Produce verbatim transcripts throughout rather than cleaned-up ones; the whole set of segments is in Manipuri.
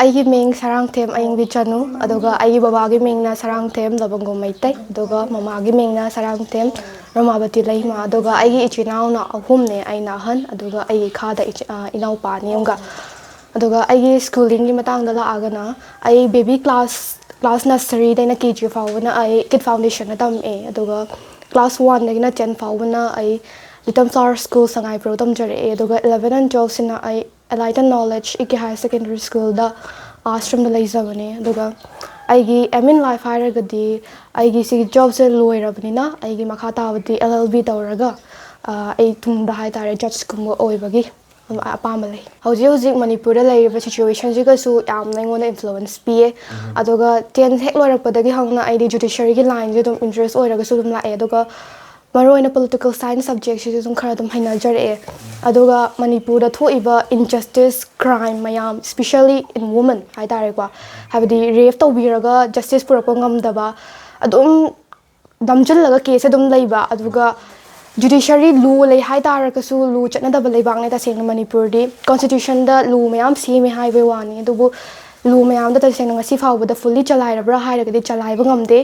ꯑꯩꯒꯤ ꯃꯤꯡ ꯁꯔꯥꯡꯊꯦꯝ ꯑꯌꯤꯡꯕꯤ ꯆꯅꯨ, ꯑꯗꯨꯒ ꯑꯩꯒꯤ ꯕꯕꯥꯒꯤ ꯃꯤꯡꯅ ꯁꯔꯥꯡꯊꯦꯝ ꯂꯕꯪꯒꯣꯝ ꯃꯩꯇꯩ, ꯑꯗꯨꯒ ꯃꯃꯥꯒꯤ ꯃꯤꯡꯅ ꯁꯔꯥꯡꯊꯦꯝ ꯔꯣꯃꯥꯕꯇꯤ ꯂꯩꯃ, ꯑꯗꯨꯒ ꯑꯩꯒꯤ ꯏꯆꯤꯟ ꯏꯅꯥꯎꯅ ꯑꯍꯨꯝꯅꯦ, ꯑꯩꯅ ꯑꯍꯟ, ꯑꯗꯨꯒ ꯑꯩꯒꯤ ꯏꯈꯥꯗ ꯏꯆꯤ-, ꯑ, ꯏꯅꯥꯎꯄꯥ ꯑꯅꯤ ꯑꯃꯒ꯫ ꯑꯗꯨꯒ ꯑꯩꯒꯤ ꯁ꯭ꯀꯨꯂꯤꯡꯒꯤ ꯃꯇꯥꯡꯗ ꯂꯥꯛꯑꯒꯅ, ꯑꯩ ꯕꯦꯕꯤ ꯀ꯭ꯂꯥꯁ, ꯀ꯭ꯂꯥꯁ ꯅꯔꯁꯔꯤꯗꯩꯅ ꯀꯦ ꯖꯤ ꯐꯥꯎꯕꯅ ꯑꯩ ꯀꯤꯠ ꯐꯥꯎꯟꯗꯦꯁꯟꯗ ꯇꯝꯃꯛꯑꯦ, ꯑꯗꯨꯒ ꯀ꯭ꯂꯥꯁ ꯋꯥꯟꯗꯒꯤꯅ ꯇꯦꯟ ꯐꯥꯎꯕꯅ ꯑꯩ ꯂꯤꯇꯜ ꯐ꯭ꯂꯥꯋꯔ ꯁ꯭ꯀꯨꯜ ꯁꯉꯥꯏꯄ꯭ꯔꯧ ꯇꯝꯖꯔꯛꯑꯦ, ꯑꯗꯨꯒ ꯏꯂꯚꯦꯟ ꯑꯦꯟ ꯇꯨꯋꯦꯜꯐꯁꯤꯅ ꯑꯩ alight and knowledge E K higher secondary ꯁ꯭ꯀꯨꯜꯗ ꯑꯥꯔꯠꯁ ꯁ꯭ꯇ꯭ꯔꯤꯝꯗ ꯂꯩꯖꯕꯅꯦ꯫ ꯑꯗꯨꯒ ꯑꯩꯒꯤ ꯑꯦꯝ ꯏꯟ ꯂꯥꯏꯐ ꯍꯥꯏꯔꯒꯗꯤ, ꯑꯩꯒꯤ ꯁꯤꯒꯤ ꯖꯣꯕꯁꯦ ꯂꯣꯏꯔꯕꯅꯤꯅ ꯑꯩꯒꯤ ꯃꯈꯥ ꯇꯥꯕꯗꯤ ꯑꯦꯜ ꯑꯦꯜ ꯕꯤ ꯇꯧꯔꯒ, ꯑ, ꯑꯩ ꯇꯨꯡꯗ ꯍꯥꯏꯇꯥꯔꯦ ꯖꯖꯀꯨꯝꯕ ꯑꯣꯏꯕꯒꯤ ꯑꯄꯥꯝꯕ ꯂꯩ꯫ ꯍꯧꯖꯤꯛ ꯍꯧꯖꯤꯛ ꯃꯅꯤꯄꯨꯔꯗ ꯂꯩꯔꯤꯕ ꯁꯤꯆꯨꯋꯦꯁꯟꯁꯤꯒꯁꯨ ꯌꯥꯝꯅ ꯑꯩꯉꯣꯟꯗ ꯏꯟꯐ꯭ꯂꯨꯋꯦꯟꯁ ꯄꯤꯌꯦ꯫ ꯑꯗꯨꯒ ꯇꯦꯟ ꯍꯦꯛ ꯂꯣꯏꯔꯛꯄꯗꯒꯤ ꯍꯧꯅ ꯑꯩꯗꯤ ꯖꯨꯗꯤꯁꯔꯤꯒꯤ ꯂꯥꯏꯟꯁꯦ ꯑꯗꯨꯝ ꯏꯟꯇꯔꯦꯁ ꯑꯣꯏꯔꯒꯁꯨ ꯑꯗꯨꯝ ꯂꯥꯛꯑꯦ꯫ ꯑꯗꯨꯒ ꯃꯔꯨꯑꯣꯏꯅ ꯄꯣꯂꯤꯇꯤꯀꯦꯜ ꯁꯥꯏꯟꯁ ꯁꯕꯖꯦꯛꯁꯤꯁꯨ ꯑꯗꯨꯝ ꯈꯔ ꯑꯗꯨꯝ ꯍꯩꯅꯖꯔꯛꯑꯦ꯫ ꯑꯗꯨꯒ ꯃꯅꯤꯄꯨꯔꯗ ꯊꯣꯛꯏꯕ ꯏꯟꯖꯁꯇꯤꯁ, ꯀ꯭ꯔꯥꯏꯝ ꯃꯌꯥꯝ, especially in women ꯍꯥꯏꯇꯥꯔꯦꯀꯣ, ꯍꯥꯏꯕꯗꯤ ꯔꯦꯞ ꯇꯧꯕꯤꯔꯒ ꯖꯁꯇꯤꯁ ꯄꯨꯔꯛꯄ ꯉꯝꯗꯕ, ꯑꯗꯨꯝ ꯅꯝꯁꯤꯜꯂꯒ ꯀꯦꯁ ꯑꯗꯨꯝ ꯂꯩꯕ, ꯑꯗꯨꯒ ꯖꯨꯗꯤꯁꯔꯤ ꯂꯣ ꯂꯩ ꯍꯥꯏꯇꯥꯔꯒꯁꯨ, ꯂꯣ ꯆꯠꯅꯗꯕ ꯂꯩꯕꯥꯛꯅꯦ ꯇꯁꯦꯡꯅ ꯃꯅꯤꯄꯨꯔꯗꯤ꯫ ꯀꯣꯟꯁꯇꯤꯇ꯭ꯌꯨꯁꯟꯗ ꯂꯣ ꯃꯌꯥꯝ ꯁꯦꯝꯃꯦ ꯍꯥꯏꯕꯩ ꯋꯥꯅꯤ, ꯑꯗꯨꯕꯨ ꯂꯣ ꯃꯌꯥꯝꯗꯣ ꯇꯁꯦꯡꯅ ꯉꯁꯤ ꯐꯥꯎꯕꯗ ꯐꯨꯜꯂꯤ ꯆꯂꯥꯏꯔꯕ꯭ꯔꯥ ꯍꯥꯏꯔꯒꯗꯤ ꯆꯂꯥꯏꯕ ꯉꯝꯗꯦ꯫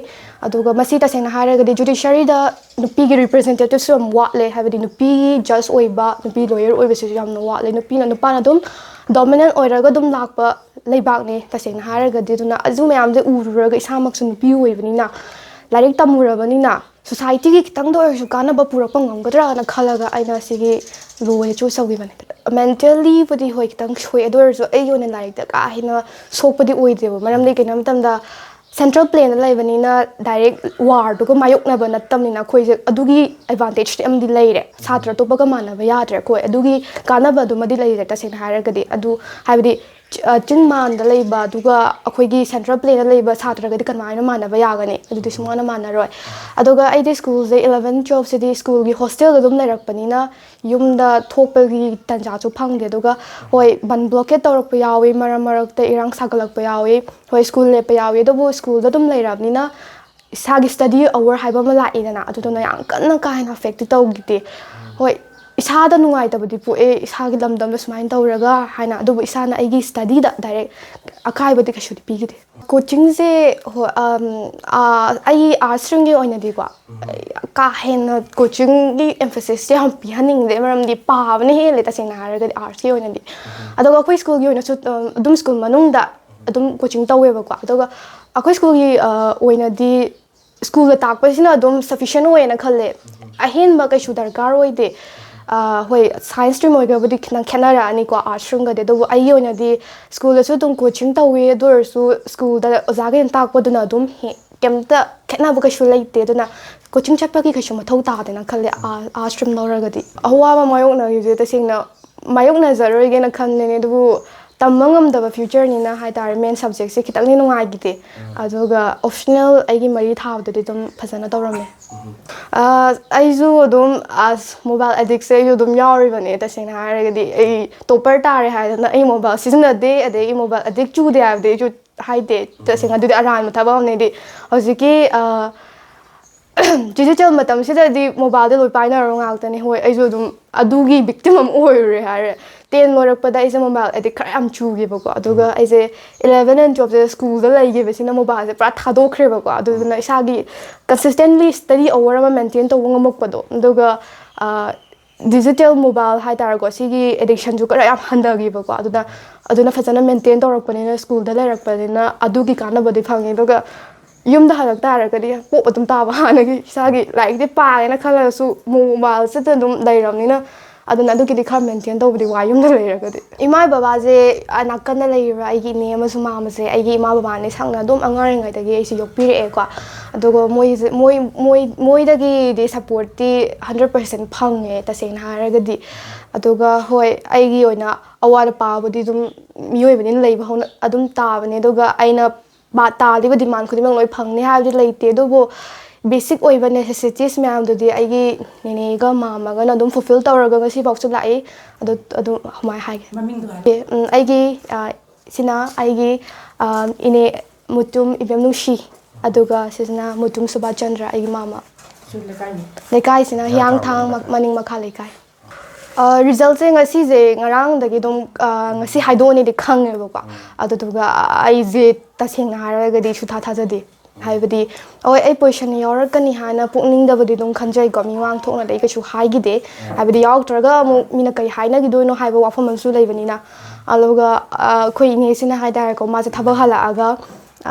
ꯑꯗꯨꯒ ꯃꯁꯤ ꯇꯁꯦꯡꯅ ꯍꯥꯏꯔꯒꯗꯤ ꯖꯨꯗꯤꯁꯔꯤꯗ ꯅꯨꯄꯤꯒꯤ ꯔꯤꯄ꯭ꯔꯖꯦꯟꯇꯦꯇꯤꯞꯁꯨ ꯌꯥꯝ ꯋꯥꯠꯂꯦ, ꯍꯥꯏꯕꯗꯤ ꯅꯨꯄꯤꯒꯤ ꯖꯖ ꯑꯣꯏꯕ, ꯅꯨꯄꯤ ꯂꯣꯌꯔ ꯑꯣꯏꯕꯁꯤꯁꯨ ꯌꯥꯝꯅ ꯋꯥꯠꯂꯦ꯫ ꯅꯨꯄꯤꯅ, ꯅꯨꯄꯥꯅ ꯑꯗꯨꯝ ꯗꯣꯃꯤꯅꯦꯟ ꯑꯣꯏꯔꯒ ꯑꯗꯨꯝ ꯂꯥꯛꯄ ꯂꯩꯕꯥꯛꯅꯦ ꯇꯁꯦꯡꯅ ꯍꯥꯏꯔꯒꯗꯤ꯫ ꯑꯗꯨꯅ ꯑꯗꯨ ꯃꯌꯥꯝꯁꯦ ꯎꯔꯨꯔꯒ ꯏꯁꯥꯃꯛꯁꯨ ꯅꯨꯄꯤ ꯑꯣꯏꯕꯅꯤꯅ, ꯂꯥꯏꯔꯤꯛ ꯇꯝꯃꯨꯔꯕꯅꯤꯅ, ꯁꯣꯁꯥꯏꯇꯤꯒꯤ ꯈꯤꯇꯪꯗ ꯑꯣꯏꯔꯁꯨ ꯀꯥꯟꯅꯕ ꯄꯨꯔꯛꯄ ꯉꯝꯒꯗ꯭ꯔꯥꯅ ꯈꯜꯂꯒ ꯑꯩꯅ ꯁꯤꯒꯤ ꯂꯣꯁꯦ ꯆꯨꯁ ꯇꯧꯈꯤꯕꯅꯦ꯫ ꯃꯦꯟꯇꯦꯜꯂꯤꯕꯨꯗꯤ ꯍꯣꯏ ꯈꯤꯇꯪ ꯁꯣꯛꯑꯦ, ꯑꯗꯨ ꯑꯣꯏꯔꯁꯨ ꯑꯩꯒꯤ ꯑꯣꯏꯅ ꯂꯥꯏꯔꯤꯛꯇ ꯀꯥ ꯍꯦꯟꯅ ꯁꯣꯛꯄꯗꯤ ꯑꯣꯏꯗꯦꯕ꯫ ꯃꯔꯝꯗꯤ ꯀꯩꯅꯣ ꯍꯥꯏꯕ ꯃꯇꯝꯗ ꯁꯦꯟꯇ꯭ꯔꯦꯜ ꯄ꯭ꯂꯦꯟꯗ ꯂꯩꯕꯅꯤꯅ ꯗꯥꯏꯔꯦꯛ ꯋꯥꯔꯗꯨꯒ ꯃꯥꯌꯣꯛꯅꯕ ꯅꯠꯇꯕꯅꯤꯅ ꯑꯩꯈꯣꯏꯁꯦ ꯑꯗꯨꯒꯤ ꯑꯦꯗꯚꯥꯟꯇꯦꯖꯇꯤ ꯑꯃꯗꯤ ꯂꯩꯔꯦ꯫ ꯁꯥꯇ꯭ꯔ ꯑꯇꯣꯞꯄꯒ ꯃꯥꯟꯅꯕ ꯌꯥꯗ꯭ꯔꯦ ꯑꯩꯈꯣꯏ꯫ ꯑꯗꯨꯒꯤ ꯀꯥꯟꯅꯕꯗꯨꯃꯗꯤ ꯂꯩꯔꯦ ꯇꯁꯦꯡꯅ ꯍꯥꯏꯔꯒꯗꯤ꯫ ꯑꯗꯨ ꯍꯥꯏꯕꯗꯤ ꯆ-, ꯑ, ꯆꯤꯡ ꯃꯥꯟꯗ ꯂꯩꯕ ꯑꯗꯨꯒ ꯑꯩꯈꯣꯏꯒꯤ ꯁꯦꯟꯇ꯭ꯔꯦꯜ ꯄ꯭ꯂꯦꯟꯗ ꯂꯩꯕ ꯁꯥꯇ꯭ꯔꯒꯗꯤ ꯀꯃꯥꯏꯅ ꯃꯥꯟꯅꯕ ꯌꯥꯒꯅꯤ? ꯑꯗꯨꯗꯤ ꯁꯨꯃꯥꯏꯅ ꯃꯥꯟꯅꯔꯣꯏ꯫ ꯑꯗꯨꯒ ꯑꯩꯗꯤ ꯁ꯭ꯀꯨꯜꯁꯦ ꯏꯂꯚꯦꯟ ꯇꯨꯋꯦꯜꯐꯁꯤꯗꯤ ꯁ꯭ꯀꯨꯜꯒꯤ ꯍꯣꯁꯇꯦꯜꯗ ꯑꯗꯨꯝ ꯂꯩꯔꯛꯄꯅꯤꯅ ꯌꯨꯝꯗ ꯊꯣꯛꯄꯒꯤ ꯇꯥꯟꯖꯥꯁꯨ ꯐꯪꯗꯦ꯫ ꯑꯗꯨꯒ ꯍꯣꯏ, ꯕꯟ ꯕ꯭ꯂꯣꯀꯦꯠ ꯇꯧꯔꯛꯄ ꯌꯥꯎꯏ, ꯃꯔꯛ ꯃꯔꯛꯇ ꯏꯔꯥꯡ ꯁꯥꯒꯠꯂꯛꯄ ꯌꯥꯎꯏ, ꯍꯣꯏ, ꯁ꯭ꯀꯨꯜ ꯂꯦꯞꯄ ꯌꯥꯎꯏ, ꯑꯗꯨꯕꯨ ꯁ꯭ꯀꯨꯜꯗ ꯑꯗꯨꯝ ꯂꯩꯔꯕꯅꯤꯅ ꯏꯁꯥꯒꯤ ꯁ꯭ꯇꯗꯤ ꯑꯋꯔ ꯍꯥꯏꯕ ꯑꯃ ꯂꯥꯛꯏꯗꯅ, ꯑꯗꯨꯗꯨꯅ ꯌꯥꯝ ꯀꯟꯅ ꯀꯥ ꯍꯦꯟꯅ ꯑꯦꯐꯦꯛꯇꯤ ꯇꯧꯈꯤꯗꯦ꯫ ꯍꯣꯏ, ꯏꯁꯥꯗ ꯅꯨꯡꯉꯥꯏꯇꯕꯗꯤ ꯄꯣꯛꯑꯦ, ꯏꯁꯥꯒꯤ ꯂꯝꯗꯝꯗ ꯁꯨꯃꯥꯏꯅ ꯇꯧꯔꯒ ꯍꯥꯏꯅ꯫ ꯑꯗꯨꯕꯨ ꯏꯁꯥꯅ ꯑꯩꯒꯤ ꯁ꯭ꯇꯗꯤꯗ ꯗꯥꯏꯔꯦꯛ ꯑꯀꯥꯏꯕꯗꯤ ꯀꯩꯁꯨꯗꯤ ꯄꯤꯈꯤꯗꯦ꯫ ꯀꯣꯆꯤꯡꯁꯦ ꯍꯣꯏ, ꯑꯝ, ꯑꯥ, ꯑꯩ ꯑꯥꯔꯠꯁ ꯁ꯭ꯇ꯭ꯔꯤꯝꯒꯤ ꯑꯣꯏꯅꯗꯤꯀꯣ, ꯀꯥ ꯍꯦꯟꯅ ꯀꯣꯆꯤꯡꯒꯤ ꯑꯦꯝꯐꯦꯁꯤꯁꯁꯦ ꯌꯥꯝ ꯄꯤꯍꯟꯅꯤꯡꯗꯦ, ꯃꯔꯝꯗꯤ ꯄꯥꯕꯅ ꯍꯦꯜꯂꯦ ꯇꯁꯦꯡꯅ ꯍꯥꯏꯔꯒꯗꯤ ꯑꯥꯔꯠꯁꯀꯤ ꯑꯣꯏꯅꯗꯤ꯫ ꯑꯗꯨꯒ ꯑꯩꯈꯣꯏ ꯁ꯭ꯀꯨꯜꯒꯤ ꯑꯣꯏꯅꯁꯨ, ꯑꯝ, ꯑꯗꯨꯝ ꯁ꯭ꯀꯨꯜ ꯃꯅꯨꯡꯗ ꯑꯗꯨꯝ ꯀꯣꯆꯤꯡ ꯇꯧꯋꯦꯕꯀꯣ꯫ ꯑꯗꯨꯒ ꯑꯩꯈꯣꯏ ꯁ꯭ꯀꯨꯜꯒꯤ, ꯑ, ꯑꯣꯏꯅꯗꯤ ꯁ꯭ꯀꯨꯜꯗ ꯇꯥꯛꯄꯁꯤꯅ ꯑꯗꯨꯝ ꯁꯐꯤꯁꯦꯟ ꯑꯣꯏꯌꯦꯅ ꯈꯜꯂꯦ꯫ ꯑꯍꯦꯟꯕ ꯀꯩꯁꯨ ꯗꯔꯀꯥꯔ ꯑꯣꯏꯗꯦ꯫ ꯑ, ꯍꯣꯏ, ꯁꯥꯏꯟꯁ ꯁ꯭ꯇ꯭ꯔꯤꯝ ꯑꯣꯏꯈ꯭ꯔꯕꯨꯗꯤ ꯈꯤꯇꯪ ꯈꯦꯠꯅꯔꯛꯑꯅꯤꯀꯣ ꯑꯥꯔꯠꯁ ꯁ꯭ꯇ꯭ꯔꯤꯝꯒꯗꯤ꯫ ꯑꯗꯨꯕꯨ ꯑꯩꯒꯤ ꯑꯣꯏꯅꯗꯤ ꯁ꯭ꯀꯨꯜꯗꯁꯨ ꯑꯗꯨꯝ ꯀꯣꯆꯤꯡ ꯇꯧꯋꯤ, ꯑꯗꯨ ꯑꯣꯏꯔꯁꯨ ꯁ꯭ꯀꯨꯜꯗ ꯑꯣꯖꯥꯈꯩꯅ ꯇꯥꯛꯄꯗꯨꯅ ꯑꯗꯨꯝ ꯍꯦ-, ꯀꯩꯝꯇ ꯈꯦꯠꯅꯕ ꯀꯩꯁꯨ ꯂꯩꯇꯦ꯫ ꯑꯗꯨꯅ ꯀꯣꯆꯤꯡ ꯆꯠꯄꯒꯤ ꯀꯩꯁꯨ ꯃꯊꯧ ꯇꯥꯗꯦꯅ ꯈꯜꯂꯦ ꯑꯥ-, ꯑꯥꯔꯠꯁ ꯁ꯭ꯇ꯭ꯔꯤꯝ ꯂꯧꯔꯒꯗꯤ꯫ ꯑꯋꯥꯕ ꯃꯥꯌꯣꯛꯅꯈꯤꯕꯁꯦ ꯇꯁꯦꯡꯅ ꯃꯥꯌꯣꯛꯅꯖꯔꯣꯏꯒꯦꯅ ꯈꯟꯕꯅꯦ, ꯑꯗꯨꯕꯨ ꯇꯝꯕ ꯉꯝꯗꯕ ꯐ꯭ꯌꯨꯆꯔꯅꯤꯅ ꯍꯥꯏꯇꯥꯔꯦ, ꯃꯦꯟ ꯁꯕꯖꯦꯛꯁꯦ ꯈꯤꯇꯪꯗꯤ ꯅꯨꯡꯉꯥꯏꯈꯤꯗꯦ꯫ ꯑꯗꯨꯒ ꯑꯣꯞꯁꯅꯦꯜ ꯑꯩꯒꯤ ꯃꯔꯤ ꯊꯥꯕꯗꯨꯗꯤ ꯑꯗꯨꯝ ꯐꯖꯅ ꯇꯧꯔꯝꯃꯦ꯫ ꯑ, ꯑꯩꯁꯨ ꯑꯗꯨꯝ ꯑꯁ ꯃꯣꯕꯥꯏꯜ ꯑꯦꯗꯤꯛꯁꯦ ꯑꯩꯁꯨ ꯑꯗꯨꯝ ꯌꯥꯎꯔꯤꯕꯅꯦ꯫ ꯇꯁꯦꯡꯅ ꯍꯥꯏꯔꯒꯗꯤ ꯑꯩ ꯇꯣꯞꯄꯔ ꯇꯥꯔꯦ ꯍꯥꯏꯗꯅ ꯑꯩ ꯃꯣꯕꯥꯏꯜ ꯁꯤꯖꯤꯟꯅꯗꯦ, ꯑꯗꯩ ꯑꯩ ꯃꯣꯕꯥꯏꯜ ꯑꯦꯗꯤꯛ ꯆꯨꯗꯦ ꯍꯥꯏꯕꯗꯤ ꯑꯩꯁꯨ ꯍꯥꯏꯗꯦ꯫ ꯇꯁꯦꯡꯅ ꯑꯗꯨꯗꯤ ꯑꯔꯥꯟꯕ ꯊꯕꯛ ꯑꯃꯅꯦꯗꯤ꯫ ꯍꯧꯖꯤꯛꯀꯤ, ꯑ, ꯗꯤꯖꯤꯇꯦꯜ ꯃꯇꯝꯁꯤꯗꯗꯤ ꯃꯣꯕꯥꯏꯜꯗ ꯂꯣꯏ ꯄꯥꯏꯅꯔꯕ ꯉꯥꯛꯇꯅꯦ꯫ ꯍꯣꯏ, ꯑꯩꯁꯨ ꯑꯗꯨꯝ ꯑꯗꯨꯒꯤ ꯚꯤꯛꯇꯤꯝ ꯑꯃ ꯑꯣꯏꯔꯨꯔꯦ ꯍꯥꯏꯔꯦ꯫ ꯇꯦꯟ ꯂꯣꯏꯔꯛꯄꯗ ꯑꯩꯁꯦ ꯃꯣꯕꯥꯏꯜ ꯑꯦꯗꯤꯛ ꯈꯔ ꯌꯥꯝ ꯆꯨꯈꯤꯕꯀꯣ꯫ ꯑꯗꯨꯒ ꯑꯩꯁꯦ ꯏꯂꯦꯚꯦꯟ ꯑꯦꯟ ꯇꯨꯋꯦꯜꯐꯁꯦ ꯁ꯭ꯀꯨꯜꯗ ꯂꯩꯈꯤꯕꯁꯤꯅ ꯃꯣꯕꯥꯏꯜꯁꯦ ꯄꯨꯔꯥ ꯊꯥꯗꯣꯛꯈ꯭ꯔꯦꯕꯀꯣ꯫ ꯑꯗꯨꯗꯨꯅ ꯏꯁꯥꯒꯤ ꯀꯟꯁꯤꯁꯇꯦꯟꯂꯤ ꯁ꯭ꯇꯗꯤ ꯑꯋꯥꯔ ꯑꯃ ꯃꯦꯟꯇꯦꯟ ꯇꯧꯕ ꯉꯝꯃꯛꯄꯗꯣ꯫ ꯑꯗꯨꯒ, ꯑ, ꯗꯤꯖꯤꯇꯦꯜ ꯃꯣꯕꯥꯏꯜ ꯍꯥꯏꯇꯥꯔꯦꯀꯣ, ꯁꯤꯒꯤ ꯑꯦꯗꯤꯛꯁꯟꯁꯨ ꯈꯔ ꯌꯥꯝ ꯍꯟꯊꯈꯤꯕꯀꯣ꯫ ꯑꯗꯨꯅ, ꯑꯗꯨꯅ ꯐꯖꯅ ꯃꯦꯟꯇꯦꯟ ꯇꯧꯔꯛꯄꯅꯤꯅ, ꯁ꯭ꯀꯨꯜꯗ ꯂꯩꯔꯛꯄꯅꯤꯅ ꯑꯗꯨꯒꯤ ꯀꯥꯟꯅꯕꯗꯤ ꯐꯪꯉꯦ꯫ ꯑꯗꯨꯒ ꯌꯨꯝꯗ ꯍꯜꯂꯛ ꯇꯥꯔꯒꯗꯤ ꯄꯣꯞ ꯑꯗꯨꯝ ꯇꯥꯕ꯫ ꯍꯥꯟꯅꯒꯤ ꯏꯁꯥꯒꯤ ꯂꯥꯏꯔꯤꯛꯇꯤ ꯄꯥꯒꯦꯅ ꯈꯜꯂꯒꯁꯨ ꯃꯣꯕꯥꯏꯜꯁꯤꯗ ꯑꯗꯨꯝ ꯂꯩꯔꯕꯅꯤꯅ꯫ ꯑꯗꯨꯅ ꯑꯗꯨꯒꯤꯗꯤ ꯈꯔ ꯃꯦꯟꯇꯦꯟ ꯇꯧꯕꯗꯤ ꯋꯥꯏ ꯌꯨꯝꯗ ꯂꯩꯔꯒꯗꯤ꯫ ꯏꯃꯥ ꯕꯕꯥꯁꯦ, ꯑ, ꯅꯥꯀꯟꯗ ꯂꯩꯔꯤꯕ ꯑꯩꯒꯤ ꯏꯅꯦ ꯑꯃꯁꯨꯡ ꯃꯥꯃꯁꯦ ꯑꯩꯒꯤ ꯏꯃꯥ ꯕꯕꯥꯅ ꯁꯛꯅ ꯑꯗꯨꯝ ꯑꯉꯥꯡ ꯑꯣꯏꯔꯤꯉꯩꯗꯒꯤ ꯑꯩꯁꯦ ꯌꯣꯛꯄꯤꯔꯛꯑꯦꯀꯣ꯫ ꯑꯗꯨꯒ ꯃꯣꯏꯁꯦ, ꯃꯣꯏ, ꯃꯣꯏ, ꯃꯣꯏꯗꯒꯤꯗꯤ ꯁꯞꯄꯣꯔꯠꯇꯤ ꯍꯟꯗ꯭ꯔꯦꯠ ꯄꯥꯔꯁꯦꯟ ꯐꯪꯉꯦ ꯇꯁꯦꯡꯅ ꯍꯥꯏꯔꯒꯗꯤ꯫ ꯑꯗꯨꯒ ꯍꯣꯏ, ꯑꯩꯒꯤ ꯑꯣꯏꯅ ꯑꯋꯥꯠ ꯑꯄꯥꯕꯨꯗꯤ ꯑꯗꯨꯝ ꯃꯤꯑꯣꯏꯕꯅꯤꯅ ꯂꯩꯕ ꯍꯧꯅ ꯑꯗꯨꯝ ꯇꯥꯕꯅꯦ꯫ ꯑꯗꯨꯒ ꯑꯩꯅ ꯕꯥ-, ꯇꯥꯜꯂꯤꯕ ꯗꯤꯃꯥꯟ ꯈꯨꯗꯤꯡꯃꯛ ꯂꯣꯏ ꯐꯪꯅꯤ ꯍꯥꯏꯕꯗꯤ ꯂꯩꯇꯦ, ꯑꯗꯨꯕꯨ ꯕꯦꯁꯤꯛ ꯑꯣꯏꯕ ꯅꯦꯁꯦꯁꯤꯇꯤꯁ ꯃꯌꯥꯝꯗꯨꯗꯤ ꯑꯩꯒꯤ ꯅꯦꯅꯦꯒ ꯃꯥꯝꯃꯒꯅ ꯑꯗꯨꯝ ꯐꯨꯜꯐꯤꯜ ꯇꯧꯔꯒ ꯉꯁꯤꯐꯥꯎꯁꯨ ꯂꯥꯛꯏ꯫ ꯑꯗꯨ, ꯑꯗꯨ ꯀꯃꯥꯏꯅ ꯍꯥꯏꯒꯦ? ꯃꯃꯤꯡꯗꯣ ꯍꯥꯏ꯫ ꯑꯦ, ꯎꯝ, ꯑꯩꯒꯤ, ꯑ, ꯁꯤꯅ ꯑꯩꯒꯤ, ꯑ, ꯏꯅꯦ ꯃꯨꯇꯨꯝ ꯏꯕꯦꯝ ꯅꯨꯡꯁꯤ, ꯑꯗꯨꯒ ꯁꯤꯁꯤꯅ ꯃꯨꯇꯨꯝ ꯁꯨꯕꯥꯁ ꯆꯟꯗ꯭ꯔ, ꯑꯩꯒꯤ ꯃꯥꯝꯃ꯫ ꯁꯤ ꯂꯩꯀꯥꯏꯅꯤ? ꯂꯩꯀꯥꯏꯁꯤꯅ ꯍꯤꯌꯥꯡꯊꯥꯡ ꯍꯤꯌꯥꯡꯊꯥꯡ ꯃ-, ꯃꯅꯤꯡ ꯃꯈꯥ ꯂꯩꯀꯥꯏ꯫ ꯔꯤꯖꯜꯁꯦ ꯉꯁꯤꯁꯦ ꯉꯔꯥꯡꯗꯒꯤ ꯑꯗꯨꯝ ꯑ, ꯉꯁꯤ ꯍꯥꯏꯗꯣꯛꯑꯅꯤꯗꯤ ꯈꯪꯉꯦꯕꯀꯣ꯫ ꯑꯗꯨꯗꯨꯒ ꯑꯩꯁꯦ ꯇꯁꯦꯡꯅ ꯍꯥꯏꯔꯒꯗꯤ ꯁꯨꯊꯥ ꯊꯥꯖꯗꯦ꯫ ꯍꯥꯏꯕꯗꯤ ꯍꯣꯏ, ꯑꯩ ꯄꯣꯖꯤꯁꯟ ꯌꯥꯎꯔꯛꯀꯅꯤ ꯍꯥꯏꯅ ꯄꯨꯛꯅꯤꯡꯗꯕꯨꯗꯤ ꯑꯗꯨꯝ ꯈꯟꯖꯩꯀꯣ꯫ ꯃꯤꯃꯥꯡ ꯊꯣꯛꯅꯗꯤ ꯑꯩ ꯀꯩꯁꯨ ꯍꯥꯏꯈꯤꯗꯦ꯫ ꯍꯥꯏꯕꯗꯤ ꯌꯥꯎꯔꯛꯇ꯭ꯔꯒ ꯑꯃꯨꯛ ꯃꯤꯅ ꯀꯩ ꯍꯥꯏꯅꯈꯤꯗꯣꯏꯅꯣ ꯍꯥꯏꯕ ꯋꯥꯐꯝ ꯑꯃꯁꯨ ꯂꯩꯕꯅꯤꯅ꯫ ꯑꯗꯨꯒ ꯑ, ꯑꯩꯈꯣꯏ ꯏꯅꯦꯁꯤꯅ ꯍꯥꯏꯇꯥꯔꯦꯀꯣ, ꯃꯥꯁꯦ ꯊꯕꯛ ꯍꯜꯂꯛꯑꯒ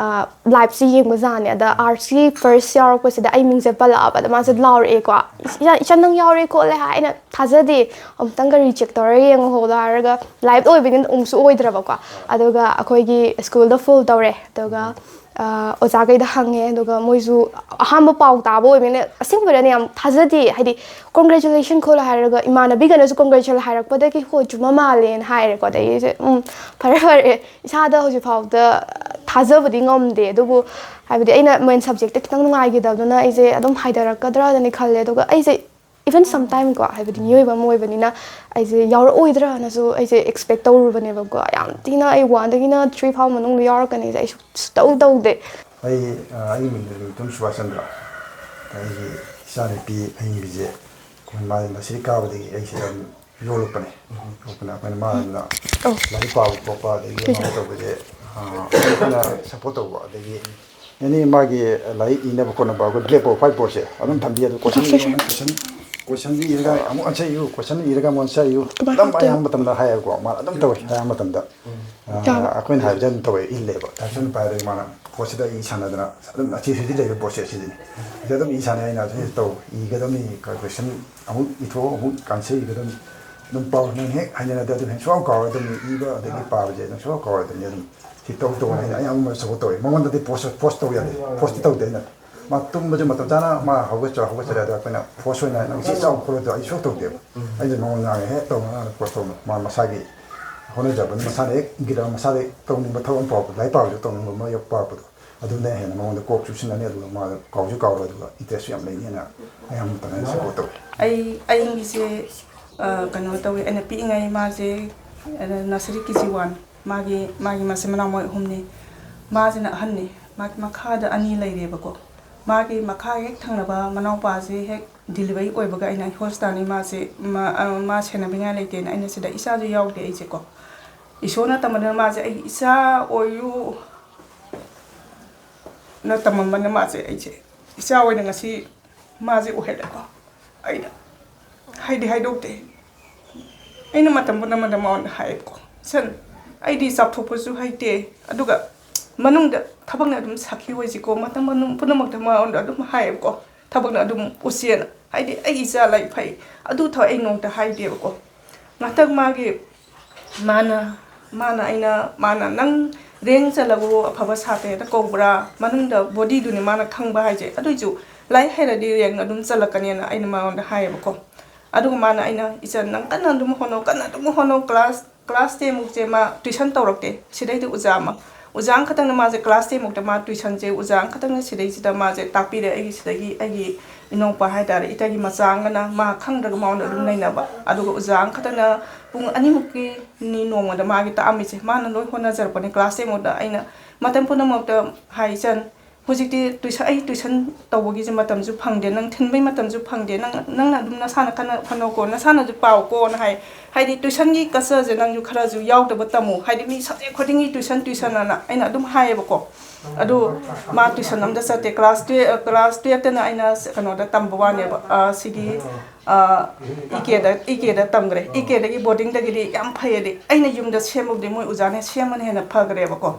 ꯂꯥꯏꯞꯁꯤ ꯌꯦꯡꯕꯖꯥꯠꯅꯦ꯫ ꯑꯗ ꯑꯥꯔꯠꯁꯀꯤ ꯐꯥꯔꯁ ꯌꯥꯎꯔꯛꯄꯁꯤꯗ ꯑꯩ ꯃꯤꯡꯁꯦ ꯄꯜꯂꯛꯑꯕ꯫ ꯑꯗ ꯃꯥꯁꯦ ꯂꯥꯎꯔꯛꯑꯦꯀꯣ, "ꯏꯆꯟ, ꯏꯆꯟ, ꯅꯪ ꯌꯥꯎꯔꯦ ꯈꯣꯠꯂꯦ" ꯍꯥꯏ꯫ ꯑꯩꯅ ꯊꯥꯖꯗꯦ, ꯑꯃꯨꯛꯇꯪꯒ ꯔꯤꯆꯦꯛ ꯇꯧꯔꯒ ꯌꯦꯡꯉꯨꯍꯧꯗꯣ ꯍꯥꯏꯔꯒ, ꯂꯥꯏꯞ ꯑꯣꯏꯕꯅꯤꯅ ꯑꯃꯨꯛꯁꯨ ꯑꯣꯏꯗ꯭ꯔꯕꯀꯣ꯫ ꯑꯗꯨꯒ ꯑꯩꯈꯣꯏꯒꯤ ꯁ꯭ꯀꯨꯜꯗ ꯐꯣꯟ ꯇꯧꯔꯦ꯫ ꯑꯗꯨꯒ ꯑ, ꯑꯣꯖꯥꯈꯩꯗ ꯍꯪꯉꯦ꯫ ꯑꯗꯨꯒ ꯃꯣꯏꯁꯨ ꯑꯍꯥꯟꯕ ꯄꯥꯎ ꯇꯥꯕ ꯑꯣꯏꯕꯅꯤꯅ ꯑꯁꯦꯡꯕꯗꯅꯦ ꯌꯥꯝ ꯊꯥꯖꯗꯦ꯫ ꯍꯥꯏꯗꯤ ꯀꯣꯡꯒ꯭ꯔꯦꯆꯨꯂꯦꯁꯟ ꯈꯣꯠꯂꯣ ꯍꯥꯏꯔꯒ ꯏꯃꯥꯟꯅꯕꯤꯒꯅꯁꯨ ꯀꯣꯡꯒ꯭ꯔꯦꯆꯨꯂꯦꯠ ꯍꯥꯏꯔꯛꯄꯗꯒꯤ "ꯍꯣ, ꯆꯨꯝꯕ ꯃꯥꯜꯂꯦꯅ" ꯍꯥꯏꯔꯦꯀꯣ꯫ ꯑꯗꯒꯤ ꯑꯩꯁꯦ "ꯎꯝ, ꯐꯔꯦ ꯐꯔꯦ", ꯏꯁꯥꯗ ꯍꯧꯖꯤꯛ ꯐꯥꯎꯗ ꯊꯥꯖꯕꯗꯤ ꯉꯝꯗꯦ꯫ ꯑꯗꯨꯕꯨ ꯍꯥꯏꯕꯗꯤ ꯑꯩꯅ ꯃꯦꯟ ꯁꯕꯖꯦꯛꯇ ꯈꯤꯇꯪ ꯅꯨꯡꯉꯥꯏꯈꯤꯗꯕꯗꯨꯅ ꯑꯩꯁꯦ ꯑꯗꯨꯝ ꯍꯥꯏꯊꯔꯛꯀꯗ꯭ꯔꯥꯗꯅꯤ ꯈꯜꯂꯦ꯫ ꯑꯗꯨꯒ ꯑꯩꯁꯦ even sometime ꯀꯣ, ꯍꯥꯏꯕꯗꯤ ꯃꯤꯑꯣꯏꯕ ꯑꯃ ꯑꯣꯏꯕꯅꯤꯅ ꯑꯩꯁꯦ ꯌꯥꯎꯔꯛꯑꯣꯏꯗ꯭ꯔꯥꯅꯁꯨ ꯑꯩꯁꯦ ꯑꯦꯛꯁꯄꯦꯛ ꯇꯧꯔꯨꯕꯅꯦꯕꯀꯣ꯫ ꯌꯥꯝ ꯊꯤꯅ ꯑꯩ ꯋꯥꯟꯗꯒꯤꯅ ꯊ꯭ꯔꯤ ꯐꯥꯎ ꯃꯅꯨꯡꯗ ꯌꯥꯎꯔꯛꯀꯅꯤꯁꯦ ꯑꯩ ꯁꯨꯡꯇꯧ ꯇꯧꯗꯦ꯫ ꯑꯩ ꯑ, ꯑꯩꯒꯤ ꯃꯤꯡ ꯅꯤꯔꯨꯇꯝ ꯁꯨꯕꯥꯁ ꯆꯟꯗ꯭ꯔ꯫ ꯑꯩꯒꯤ ꯏꯆꯥꯅꯨꯄꯤ ꯑꯍꯤꯡꯕꯤꯁꯦ ꯑꯩꯈꯣꯏ ꯃꯥ ꯅꯁꯔꯤ ꯀꯥꯕꯗꯒꯤ ꯑꯩꯁꯤꯗ ꯑꯗꯨꯝ ꯌꯣꯛꯂꯛꯄꯅꯦ꯫ ꯌꯣꯛꯄꯅ ꯑꯩꯈꯣꯏꯅ ꯃꯥꯅ ꯑꯧ꯫ ꯂꯥꯏꯔꯤꯛ ꯄꯥꯕ ꯈꯣꯠꯄ ꯑꯗꯒꯤ ꯀꯩꯅꯣ? ꯑꯃ ꯇꯧꯕꯁꯦ ꯑ, ꯑꯩꯈꯣꯏꯅ ꯁꯞꯄꯣꯔꯠ ꯇꯧꯕ꯫ ꯑꯗꯒꯤ ꯑꯦꯅꯤ ꯃꯥꯒꯤ ꯂꯥꯏꯔꯤꯛ ꯏꯅꯕ ꯈꯣꯠꯅꯕ ꯑꯩꯈꯣꯏ ꯕ꯭ꯂꯦꯛ ꯕꯣꯔꯗ, ꯋꯥꯏꯠ ꯕꯣꯔꯗꯁꯦ ꯑꯗꯨꯝ ꯊꯝꯕꯤ꯫ ꯑꯗꯨ ꯀꯣꯏꯁꯟ ꯏꯌꯨ, ꯀꯣꯏꯁꯟ, ꯀꯣꯏꯁꯟ ꯏꯔꯒ ꯑꯃꯨꯛ ꯑꯟꯁꯔ ꯏꯌꯨ, ꯀꯣꯏꯁꯟ ꯏꯔꯒ ꯑꯃꯨꯛ ꯑꯟꯁꯔ ꯏꯌꯨ꯫ ꯑꯗꯨꯝ ꯑꯌꯥꯝꯕ ꯃꯇꯝꯗ ꯍꯥꯏꯌꯦꯕꯀꯣ, ꯃꯥꯅ ꯑꯗꯨꯝ ꯇꯧꯋꯦ꯫ ꯑꯌꯥꯝꯕ ꯃꯇꯝꯗ ꯑ, ꯑꯩꯈꯣꯏꯅ ꯍꯥꯏꯕꯁꯦ ꯑꯗꯨꯝ ꯇꯧꯋꯦ, ꯏꯜꯂꯦꯕ꯫ ꯇꯥꯏꯞꯁꯟ ꯄꯥꯏꯔꯒ ꯃꯥꯅ ꯄꯣꯠꯁꯤꯗ ꯑꯩ ꯁꯥꯟꯅꯗꯅ ꯑꯗꯨꯝ ꯑꯁꯤ ꯍꯧꯖꯤꯛ ꯂꯩꯔꯤꯕ ꯄꯣꯠꯁꯦ ꯑꯁꯤꯗꯅꯤ꯫ ꯁꯤꯗ ꯑꯗꯨꯝ ꯏ ꯁꯥꯟꯅꯩ ꯍꯥꯏꯅ ꯑꯁꯤ ꯇꯧ, ꯏꯒꯗꯕꯅꯤ, ꯀꯣꯏꯁꯟ ꯑꯃꯨꯛ ꯏꯊꯣꯛꯑꯣ, ꯑꯃꯨꯛ ꯑꯟꯁꯔ ꯏꯒꯗꯕꯅꯤ꯫ ꯑꯗꯨꯝ ꯄꯥꯎ, ꯅꯪ ꯍꯦꯛ ꯍꯥꯏꯅꯔꯗꯤ ꯑꯗꯨꯝ ꯍꯦꯛ ꯁꯨꯡꯀꯥꯎ ꯀꯥꯎꯔꯣꯏꯗꯕꯅꯤ, ꯏꯕ ꯑꯗꯒꯤ ꯄꯥꯕꯁꯦ ꯑꯗꯨꯝ ꯁꯨꯡꯀꯥꯎ ꯀꯥꯎꯔꯣꯏꯗꯕꯅꯤ꯫ ꯑꯗꯨꯝ ꯁꯤ ꯇꯧ ꯇꯧ ꯍꯥꯏꯅ ꯑꯩ ꯑꯃ ꯁꯞꯄꯣꯔꯠ ꯇꯧꯋꯦ꯫ ꯃꯉꯣꯟꯗꯗꯤ ꯐꯣꯔꯁ, ꯐꯣꯔꯁ ꯇꯧ ꯌꯥꯗꯦ, ꯐꯣꯔꯁꯇꯤ ꯇꯧꯗꯦ ꯑꯩꯅ꯫ ꯃꯥ ꯇꯨꯝꯕꯁꯨ ꯃꯇꯝ ꯆꯥꯅ ꯃꯥ ꯍꯧꯒꯠꯆ-, ꯍꯧꯒꯠꯆꯔꯦ꯫ ꯑꯗꯣ ꯑꯩꯈꯣꯏꯅ ꯐꯣꯔꯁ ꯑꯣꯏꯅ "ꯅꯪ ꯁꯤ ꯆꯥꯎ ꯈꯣꯠꯂꯣ" ꯑꯗꯣ ꯑꯩ ꯁꯨꯡꯇꯧ ꯇꯧꯗꯦꯕ꯫ ꯑꯩꯅ ꯃꯉꯣꯟꯗ ꯉꯥꯡꯉꯦ, "ꯍꯦꯛ ꯇꯧꯅꯣ, ꯅꯪꯅ ꯐꯣꯔꯁ ꯇꯧꯅꯣ"꯫ ꯃꯥ ꯃꯁꯥꯒꯤ ꯍꯣꯠꯅꯖꯕꯅꯤ, ꯃꯁꯥꯅ ꯍꯦꯛ ꯏꯒꯗꯕ, ꯃꯁꯥꯗ ꯍꯦꯛ ꯇꯧꯅꯤꯡꯕ ꯊꯕꯛ ꯑꯃ ꯐꯥꯎꯔꯛꯄꯗ, ꯂꯥꯏꯔꯤꯛ ꯄꯥꯕꯁꯨ ꯇꯧꯅꯤꯡꯕ ꯑꯃ ꯍꯦꯛ ꯐꯥꯎꯔꯛꯄꯗꯣ, ꯑꯗꯨꯅ ꯍꯦꯟꯅ ꯃꯉꯣꯟꯗ ꯀꯣꯛ ꯆꯨꯁꯤꯟꯅꯅꯤ꯫ ꯑꯗꯨꯒ ꯃꯥ ꯀꯥꯎꯁꯨ ꯀꯥꯎꯔꯣꯏ, ꯑꯗꯨꯒ ꯏꯟꯇꯔꯦꯁꯁꯨ ꯌꯥꯝ ꯂꯩꯅꯤ ꯍꯥꯏꯅ ꯑꯩ ꯌꯥꯝ ꯐꯖꯅ ꯁꯞꯄꯣꯔꯠ ꯇꯧꯋꯤ꯫ ꯑꯩ, ꯑꯩꯒꯤꯁꯦ, ꯑ, ꯀꯩꯅꯣ ꯇꯧꯋꯦ, ꯑꯩꯅ ꯄꯤꯛꯏꯉꯩ ꯃꯥꯁꯦ, ꯑ, ꯅꯁꯔꯤ ꯀꯦ ꯖꯤ ꯋꯥꯟ, ꯃꯥꯒꯤ, ꯃꯥꯒꯤ ꯃꯆꯤꯟ ꯃꯅꯥꯎ ꯃꯣꯏ ꯑꯍꯨꯝꯅꯤ꯫ ꯃꯥꯁꯤꯅ ꯑꯍꯟꯅꯤ, ꯃꯥꯒꯤ ꯃꯈꯥꯗ ꯑꯅꯤ ꯂꯩꯔꯦꯕꯀꯣ꯫ ꯃꯥꯒꯤ ꯃꯈꯥ ꯍꯦꯛ ꯊꯪꯅꯕ ꯃꯅꯥꯎꯄꯥꯁꯦ ꯍꯦꯛ delivery ꯑꯣꯏꯕꯒ ꯑꯩꯅ ꯍꯣꯁꯄꯤꯇꯥꯜꯅꯤ, ꯃꯥꯁꯦ ꯃꯥ-, ꯑ, ꯃꯥ ꯁꯦꯟꯅꯕꯤꯉꯥꯏ ꯂꯩꯇꯦꯅ ꯑꯩꯅ ꯁꯤꯗ ꯏꯆꯥꯁꯨ ꯌꯥꯎꯗꯦ ꯑꯩꯁꯦꯀꯣ꯫ ꯏꯁꯣꯔꯅ ꯇꯝꯕꯗꯅ ꯃꯥꯁꯦ ꯑꯩ ꯏꯆꯥ ꯑꯣꯏꯌꯨ ꯅ ꯇꯝꯃꯝꯕꯅ ꯃꯥꯁꯦ ꯑꯩꯁꯦ ꯏꯆꯥ ꯑꯣꯏꯅ ꯉꯁꯤ ꯃꯥꯁꯦ ꯑꯣꯏꯍꯜꯂꯦꯀꯣ꯫ ꯑꯩꯅ ꯍꯥꯏꯗꯤ ꯍꯥꯏꯗꯣꯛꯇꯦ꯫ ꯑꯩꯅ ꯃꯇꯝ ꯄꯨꯝꯅꯃꯛꯇ ꯃꯉꯣꯟꯗ ꯍꯥꯏꯌꯦꯕꯀꯣ, "ꯁꯟ, ꯑꯩꯗꯤ ꯆꯥꯎꯊꯣꯛꯄꯁꯨ ꯍꯩꯇꯦ, ꯑꯗꯨꯒ ꯃꯅꯨꯡꯗ ꯊꯕꯛꯅ ꯑꯗꯨꯝ ꯁꯥꯈꯤ ꯑꯣꯏꯁꯤꯀꯣ, ꯃꯇꯝ ꯃꯅꯨꯡ ꯄꯨꯝꯅꯃꯛꯇ ꯃꯉꯣꯟꯗ ꯑꯗꯨꯝ ꯍꯥꯏꯌꯦꯕꯀꯣ, ꯊꯕꯛꯅ ꯑꯗꯨꯝ ꯎꯠꯁꯦꯅ꯫ ꯍꯥꯏꯗꯤ ꯑꯩꯒꯤ ꯏꯆꯥ ꯂꯥꯏꯔꯤꯛ ꯐꯩ, ꯑꯗꯨ ꯊꯕꯛ ꯑꯩ ꯅꯣꯡꯃꯇ ꯍꯥꯏꯗꯦꯕꯀꯣ꯫ ꯉꯥꯛꯇꯪ ꯃꯥꯒꯤ ꯃꯥꯅ, ꯃꯥꯅ ꯑꯩꯅ, ꯃꯥꯅ "ꯅꯪ ꯔꯦꯡ ꯆꯜꯂꯒꯕꯨ ꯑꯐꯕ ꯁꯥꯇ꯭ꯔ ꯍꯦꯛꯇ ꯀꯧꯕ꯭ꯔꯥ? ꯃꯅꯨꯡꯗ ꯕꯣꯗꯤꯗꯨꯅꯤ ꯃꯥꯅ ꯈꯪꯕ ꯍꯥꯏꯁꯦ꯫ ꯑꯗꯨꯏꯁꯨ ꯂꯥꯏꯔꯤꯛ ꯍꯩꯔꯗꯤ ꯔꯦꯡ ꯑꯗꯨꯝ ꯆꯜꯂꯛꯀꯅꯦꯅ" ꯑꯩꯅ ꯃꯉꯣꯟꯗ ꯍꯥꯏꯌꯦꯕꯀꯣ꯫ ꯑꯗꯨꯒ ꯃꯥꯅ ꯑꯩꯅ, "ꯏꯆꯟ, ꯅꯪ ꯀꯟꯅ ꯑꯗꯨꯝ ꯍꯣꯠꯅꯧ, ꯀꯟꯅ ꯑꯗꯨꯝ ꯍꯣꯠꯅꯧ, ꯀ꯭ꯂꯥꯁ, ꯀ꯭ꯂꯥꯁ ꯇꯦꯟꯃꯨꯛꯁꯦ ꯃꯥ ꯇ꯭ꯌꯨꯁꯟ ꯇꯧꯔꯛꯇꯦ꯫ ꯁꯤꯗꯩꯗ ꯑꯣꯖꯥ ꯑꯃ, ꯑꯣꯖꯥ ꯑꯃꯈꯛꯇꯪꯅ ꯃꯥꯁꯦ ꯀ꯭ꯂꯥꯁ ꯇꯦꯟꯃꯨꯛꯇ ꯃꯥ ꯇ꯭ꯌꯨꯁꯟꯁꯦ ꯑꯣꯖꯥ ꯑꯃꯈꯛꯇꯪꯅ ꯁꯤꯗꯩꯁꯤꯗ ꯃꯥꯁꯦ ꯇꯥꯛꯄꯤꯔꯦ꯫ ꯑꯩꯒꯤ ꯁꯤꯗꯒꯤ ꯑꯩꯒꯤ ꯏꯅꯧꯄꯥ ꯍꯥꯏꯇꯥꯔꯦ, ꯏꯇꯩꯒꯤ ꯃꯆꯥ ꯑꯃꯒꯅ ꯃꯥ ꯈꯪꯗ꯭ꯔꯒ ꯃꯉꯣꯟꯗ ꯑꯗꯨꯝ ꯅꯩꯅꯕ꯫ ꯑꯗꯨꯒ ꯑꯣꯖꯥ ꯑꯃꯈꯛꯇꯪꯅ ꯄꯨꯡ ꯑꯅꯤꯃꯨꯛꯀꯤꯅꯤ ꯅꯣꯡꯃꯗ ꯃꯥꯒꯤ ꯇꯥꯛꯑꯝꯃꯤꯁꯦ꯫ ꯃꯥꯅ ꯂꯣꯏ ꯍꯣꯠꯅꯖꯔꯛꯄꯅꯦ꯫ ꯀ꯭ꯂꯥꯁ ꯇꯦꯟꯃꯨꯛꯇ ꯑꯩꯅ ꯃꯇꯝ ꯄꯨꯝꯅꯃꯛꯇ ꯍꯥꯏ, "ꯏꯆꯟ, ꯍꯧꯖꯤꯛꯇꯤ ꯇꯨꯏꯁꯟ, ꯑꯩ ꯇꯨꯏꯁꯟ ꯇꯧꯕꯒꯤꯁꯦ ꯃꯇꯝꯁꯨ ꯐꯪꯗꯦ, ꯅꯪ ꯊꯤꯟꯕꯩ ꯃꯇꯝꯁꯨ ꯐꯪꯗꯦ, ꯅꯪ, ꯅꯪꯅ ꯑꯗꯨꯝ ꯅꯁꯥꯅ ꯀꯟꯅ ꯍꯣꯠꯅꯧꯀꯣ, ꯅꯁꯥꯅꯁꯨ ꯄꯥꯎꯀꯣꯅ" ꯍꯥꯏ꯫ ꯍꯥꯏꯗꯤ ꯇꯨꯏꯁꯟꯒꯤ cultureꯁꯦ ꯅꯪꯁꯨ ꯈꯔꯁꯨ ꯌꯥꯎꯗꯕ ꯇꯝꯃꯨ, ꯍꯥꯏꯗꯤ ꯃꯤ subject ꯈꯨꯗꯤꯡꯒꯤ ꯇꯨꯏꯁꯟ, ꯇꯨꯏꯁꯟ ꯑꯅ ꯑꯩꯅ ꯑꯗꯨꯝ ꯍꯥꯏꯌꯦꯕꯀꯣ꯫ ꯑꯗꯨ ꯃꯥ ꯇꯨꯏꯁꯟ ꯑꯝꯇ ꯆꯠꯇꯦ꯫ ꯀ꯭ꯂꯥꯁ ꯇꯨꯌꯦꯜꯞ, ꯀ꯭ꯂꯥꯁ ꯇꯨꯌꯦꯜꯞꯇꯅ ꯑꯩꯅ ꯀꯩꯅꯣꯗ ꯇꯝꯕ ꯋꯥꯅꯦꯕ, ꯑ, ꯁꯤꯒꯤ, ꯑ, ꯏ ꯀꯦꯗ, ꯏ ꯀꯦꯗ ꯇꯝꯈ꯭ꯔꯦ꯫ ꯏ ꯀꯦꯗꯒꯤ ꯕꯣꯔꯗꯤꯡꯗꯒꯤꯗꯤ ꯌꯥꯝ ꯐꯩꯌꯦꯗꯤ, ꯑꯩꯅ ꯌꯨꯝꯗ ꯁꯦꯝꯕꯕꯨꯗꯤ ꯃꯣꯏ ꯑꯣꯖꯥꯅ ꯁꯦꯝꯕꯅ ꯍꯦꯟꯅ ꯐꯈ꯭ꯔꯦꯕꯀꯣ꯫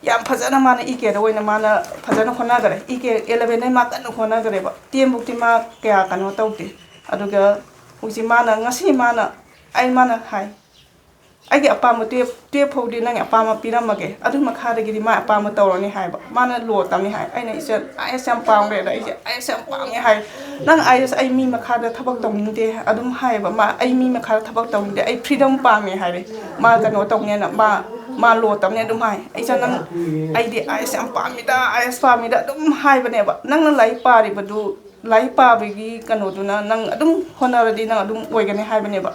ꯌꯥꯝ ꯐꯖꯅ ꯃꯥꯅ ꯏ ꯀꯦꯗ ꯑꯣꯏꯅ ꯃꯥꯅ ꯐꯖꯅ ꯍꯣꯠꯅꯈ꯭ꯔꯦ꯫ ꯏ ꯀꯦ ꯑꯦꯂꯚꯦꯟꯗꯩ ꯃꯥ ꯀꯟꯅ ꯍꯣꯠꯅꯈ꯭ꯔꯦꯕ꯫ ꯇꯦꯟꯕꯨꯛꯇꯤ ꯃꯥ ꯀꯌꯥ ꯀꯩꯅꯣ ꯇꯧꯗꯦ꯫ ꯑꯗꯨꯒ ꯍꯧꯖꯤꯛ ꯃꯥꯅ, ꯉꯁꯤ ꯃꯥꯅ, ꯑꯩ, ꯃꯥꯅ ꯍꯥꯏ, "ꯑꯩꯒꯤ ꯑꯄꯥꯝꯕ ꯇꯨꯌꯦꯞ, ꯇꯨꯌꯦꯞ ꯐꯥꯎꯗꯤ ꯅꯪꯒꯤ ꯑꯄꯥꯝꯕ ꯄꯤꯔꯝꯃꯒꯦ, ꯑꯗꯨꯒꯤ ꯃꯈꯥꯗꯒꯤꯗꯤ ꯃꯥ ꯑꯄꯥꯝꯕ ꯇꯧꯔꯅꯤ" ꯍꯥꯏꯕ꯫ ꯃꯥꯅ ꯂꯣ ꯇꯝꯅꯤ ꯍꯥꯏ꯫ ꯑꯩꯅ, "ꯏꯆꯟ, ꯑꯥꯏ ꯑꯦꯁ ꯌꯥꯝ ꯄꯥꯝꯈ꯭ꯔꯦꯗ, ꯑꯩꯁꯦ ꯑꯥꯏ ꯑꯦꯁ ꯌꯥꯝ ꯄꯥꯝꯃꯦ" ꯍꯥꯏ꯫ "ꯅꯪ ꯑꯥꯏ ꯑꯦꯁ, ꯑꯩ ꯃꯤ ꯃꯈꯥꯗ ꯊꯕꯛ ꯇꯧꯅꯤꯡꯗꯦ" ꯑꯗꯨꯝ ꯍꯥꯏꯌꯦꯕ꯫ "ꯃꯥ, ꯑꯩ ꯃꯤ ꯃꯈꯥꯗ ꯊꯕꯛ ꯇꯧꯅꯤꯡꯗꯦ, ꯑꯩ freedom ꯄꯥꯝꯃꯦ" ꯍꯥꯏꯔꯦ꯫ ꯃꯥ ꯀꯩꯅꯣ ꯇꯧꯅꯦꯅ, ꯃꯥ, ꯃꯥ ꯂꯣ ꯇꯝꯅꯤ ꯑꯗꯨꯝ ꯍꯥꯏ꯫ "ꯏꯆꯟ, ꯅꯪ, ꯑꯩꯗꯤ ꯑꯥꯏ ꯑꯦꯁ ꯌꯥꯝ ꯄꯥꯝꯃꯤꯗ, ꯑꯥꯏ ꯑꯦꯁ ꯄꯥꯝꯃꯤꯗ" ꯑꯗꯨꯝ ꯍꯥꯏꯕꯅꯦꯕ꯫ ꯅꯪꯅ ꯂꯥꯏꯔꯤꯛ ꯄꯥꯔꯤꯕꯗꯨ, ꯂꯥꯏꯔꯤꯛ ꯄꯥꯕꯒꯤ ꯀꯩꯅꯣꯗꯨꯅ ꯅꯪ ꯑꯗꯨꯝ ꯍꯣꯠꯅꯔꯗꯤ ꯅꯪ ꯑꯗꯨꯝ ꯑꯣꯏꯒꯅꯤ ꯍꯥꯏꯕꯅꯦꯕ꯫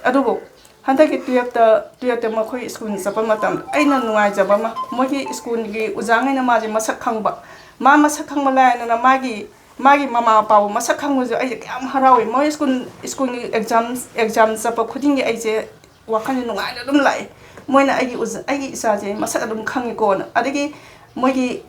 ꯑꯗꯨꯕꯨ ꯍꯟꯗꯛꯀꯤ ꯇꯨꯌꯦꯜꯞꯇ ꯇꯨꯌꯦꯜꯞꯇ ꯃꯈꯣꯏ ꯁ꯭ꯀꯨꯜ ꯆꯠꯄ ꯃꯇꯝꯗ ꯑꯩꯅ ꯅꯨꯡꯉꯥꯏꯖꯕ ꯑꯃ, ꯃꯣꯏꯒꯤ ꯁ꯭ꯀꯨꯜꯒꯤ ꯑꯣꯖꯥꯉꯩꯅ ꯃꯥꯁꯦ ꯃꯁꯛ ꯈꯪꯕ, ꯃꯥ ꯃꯁꯛ ꯈꯪꯕ ꯂꯥꯏꯗꯅ ꯃꯥꯒꯤ ꯃꯥꯒꯤ ꯃꯃꯥ ꯃꯄꯥꯕꯨ ꯃꯁꯛ ꯈꯪꯕꯁꯨ ꯑꯩꯁꯦ ꯀꯌꯥꯝ ꯍꯔꯥꯎꯏ꯫ ꯃꯣꯏ ꯁ꯭ꯀꯨꯜ ꯁ꯭ꯀꯨꯜꯒꯤ ꯑꯦꯛꯖꯥꯝ ꯑꯦꯛꯖꯥꯝ ꯆꯠꯄ ꯈꯨꯗꯤꯡꯒꯤ ꯑꯩꯁꯦ ꯋꯥꯈꯜꯁꯦ ꯅꯨꯡꯉꯥꯏꯅ ꯑꯗꯨꯝ ꯂꯥꯛꯏ꯫ ꯃꯣꯏꯅ ꯑꯩꯒꯤ ꯑꯩꯒꯤ ꯏꯆꯥꯁꯦ ꯃꯁꯛ ꯑꯗꯨꯝ ꯈꯪꯉꯤꯀꯣꯅ꯫ ꯑꯗꯒꯤ ꯃꯣꯏꯒꯤ